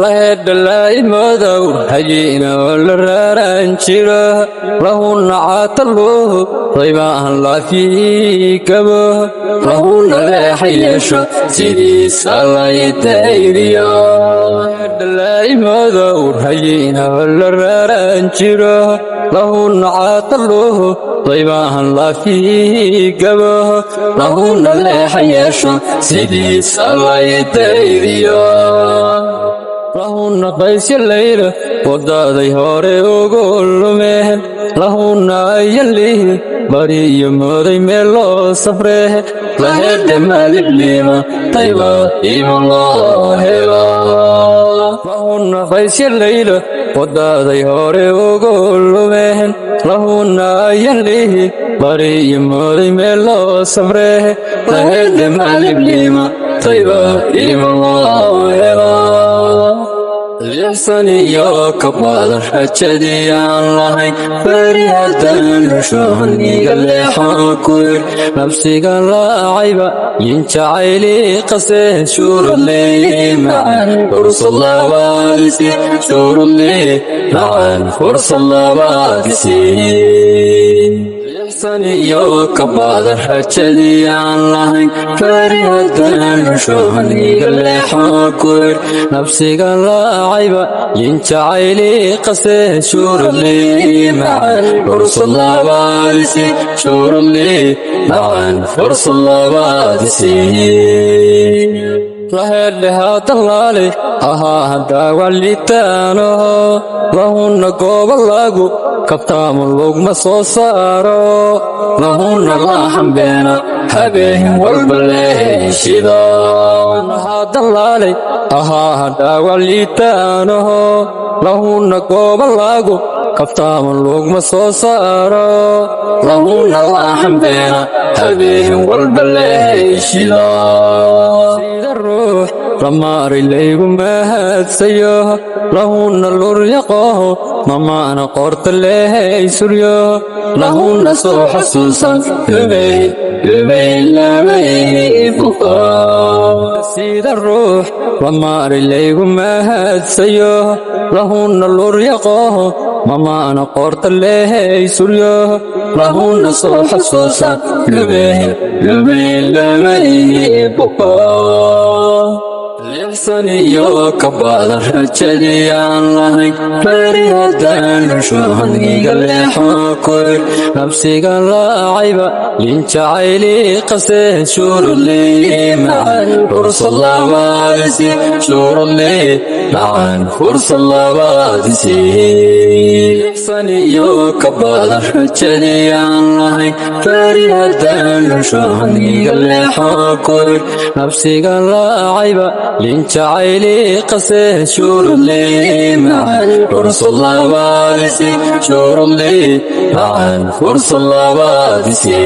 Lahedhalaaimodow hayiina oo la raaran jiro lahuna caataluhu daybahan laafyihii gabo lahuna leexa yeesho sidiisa laytayriyo. Lahedhalaaimodow hayiina oo la raaran jiro lahuna caataluhu daybahan laafyihii gabo lahuna leexa yeesho sidiisa laytayriyo. Lahuna qaysya layla wadaaday hore ugu lumeen lahuna ayalihi bari iyo mooday meel loo safree lahedhe malibliima tayba ima loo helo. Lahuna qaysya layla wadaaday hore ugu lumeen lahuna ayalihi bari iyo mooday meel loo safree lahedhe malibliima tayba ima loo helo. 6 san iyo ka badan rajadii aan lahayn beri haddaan dhushoon iga leexo ku ir nafsiga laacayba yin jacayli qasee shuurudley macan fursad labaadisi shuurudley macan fursad labaadisi. 6 san iyo ka badan rajadii aan lahayn beri haddaan dhushoon iga leexo ku ir nafsiga laacayba yin jacayli qasee shuurudley macan fursad labaadisi shuurudley macan fursad labaadisi. Lahedhe hadalaale ahaa hadhaawalitaanoho lahuna gooba lagu kabtaamo lugma soo saaro lahuna laaxanbeena habeen walba leeshido. Hadalaaley ahaa hadhaawalitaanoho lahuna gooba lagu kabtaamo lugma soo saaro lahuna laaxanbeena habeen walba leeshido. Sida ruux lamaari laygu mahadsayo lahuna luryaqoho mamaana qorta lehay suryo lahuna soo xasuusan. Sida ruux lamaari laygu mahadsayo lahuna luryaqoho mamaana qorta lehay suryo lahuna soo xasuusan. 6 san iyo ka badan rajadii aan lahayn beri haddaan dhushoon iga leexo ku ir nafsiga laacayba yin jacayli qasee shuurudley macan fursad labaadisi shuurudley macan fursad labaadisi. 6 san iyo ka badan rajadii aan lahayn beri haddaan dhushoon iga leexo ku ir nafsiga laacayba yin jacayli qasee shuurudley macan fursad labaadisi shuurudley macan fursad labaadisi.